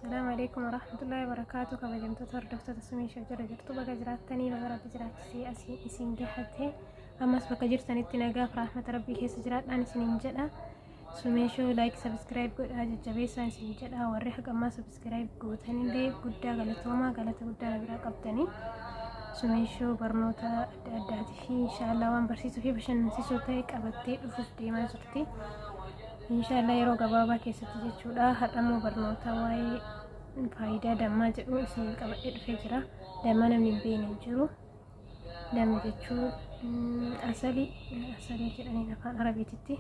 Salaamu alaikum warahmatullahi wabarakaatu. Kabajamtoota hordoftoota Sumee Show jala jirtu, baga jiraattanii, baga Rabbi jiraachisee asiin isin gahate. Ammas bakka jirtanitti nagaaf rahmata Rabbii keessa jiraadhaan isiniin jedha. Sumee Show like, subscribe godhaa, jajjabeessaan isin jedha. Warri haqammaa subscribe gootanillee guddaa galatoomaa, galata guddaa na biraa qabdanii. Sumee Show barnoota adda addaatii fi inshaallah waan barsiisuu fi bashannansiisuu ta'e qabattee dhufuuf deemaa jirti. Inshaallah yeroo gabaabaa keessatti jechuudha. Har'ammoo barnoota waa'ee faayidaa dammaa jedhu isin qabadhee dhufee jira. Damma namni hin beekne hin jiru. Damma jechuun asalii, asalii jedhaniin afaan Arabiititti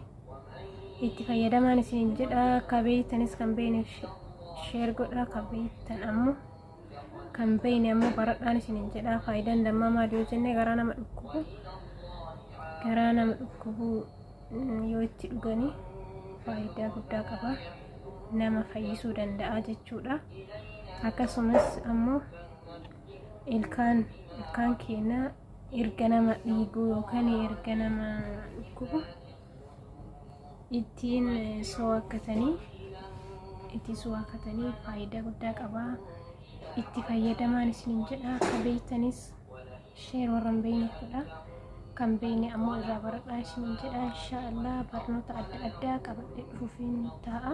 itti fayyadamaan isin jedha. Ka beektanis kan beekne share godha, ka beektan ammoo kan beekne ammoo baradhaan isin jedha. Faayidaan dammaa maali yoo jenne, garaa nama dhukkubu, garaa nama dhukkubu yoo itti dhuganii faayidaa guddaa qaba, nama fayyisuu danda'a jechuudha. Akkasumas ammoo ilkaan keenya erga nama dhiiguu yookaan erga nama dhukkubu ittiin so'akkatanii, ittiin so'akkatanii faayidaa guddaa qaba. Itti fayyadamaan isiniin jedha. Akka beektanis share warra hin beekne godha. Kan beekne ammoo irraa baradhaa isiniin jedha. Inshaallah barnoota adda addaa qabadhee dhufuufiin ta'a.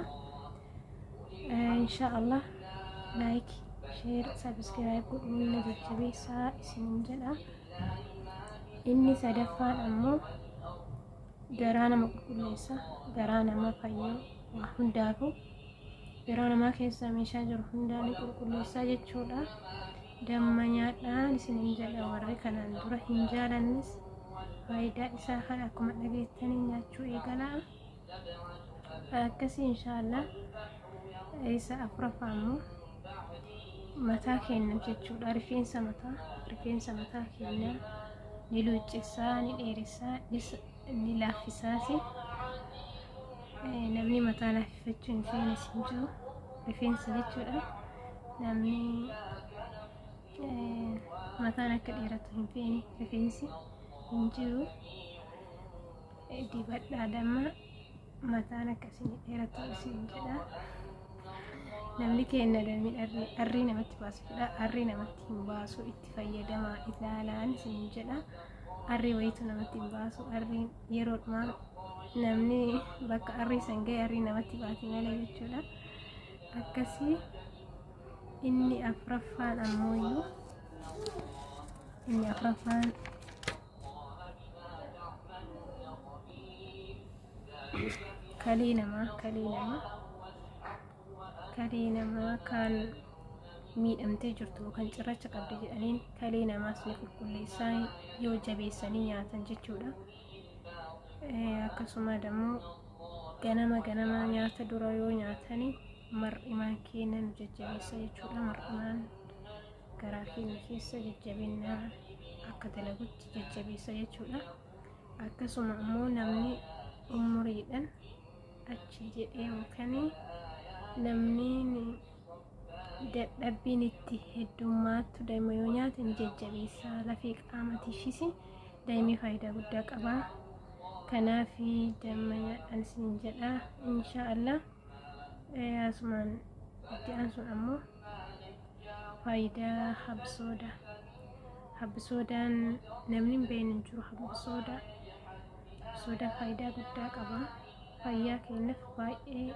Inshaallah like, share, subscribe godhuun na jajjabeessaa isiniin jedha. Inni sadaffaan ammoo garaa nama qulqulleessa, garaa nama fayyoo, waa hundaafuu garaa namaa keessa meeshaa jiru hundaa ni qulqulleessaa jechuudha. Damma nyaadhaan isiniin jedha. Warri kanaan dura hin jaalannis faayidaa isaa kan akkuma dhageettanii nyaachuu eegalaa. Akkasii inshaallah. Isa afuraffaa ammoo mataa keenya jechuudha. Rifeensa mataa, rifeensa mataa keenya ni luuccessaa, ni dheeressaa, ni laaffisaasi. Namni mataa laaffifachuu hin feene hin jiru, rifeensa jechuudha. Namni mataan akka dheeratu hin feene rifeensi hin jiru. Dibadhaa damma, mataan akkasii dheeratu isin jedha. Namni keenya dammi arrii namatti baasudha. Arrii namatti hin baasu, itti fayyadamaa ilaalaan isin jedha. Arrii wayitu namatti hin baasu. Arriin yeroodhumaa namni bakka arrii san ga'e arrii namatti baati malee jechuudha. Akkasii inni afuraffaan ammoo, inni afuraffaan kalee namaa, kalee namaa, kalee namaa kan miidhamtee jirtu kan cirracha qabdi jedhaniin, kalee namaas ni qulqulleessaa yoo jabeessanii nyaatan jechuudha. Akkasuma dammoo ganama ganama nyaata dura yoo nyaatanii mar'imaan keenya nu jajjabeessa jechuudha. Mar'imaan garaa keenya keessa jajjabina akka dalagutti jajjabeessa jechuudha. Akkasuma ammoo namni umuriidhaan achi jedhee yookaan namni dadhabbiin itti heddummaattu damma yoo nyaate ni jajjabeessa. Lafee qaamatiifis dammi faayidaa guddaa qaba. Kanaaf damma nyaadhaan isin jedha inshaallah. Asumaan itti aansuun ammoo faayidaa habsooda. Habsoodaan namni hin beekne hin jiru. Habsooda, habsoodaan faayidaa guddaa qaba. Fayyaa keenyaaf baay'ee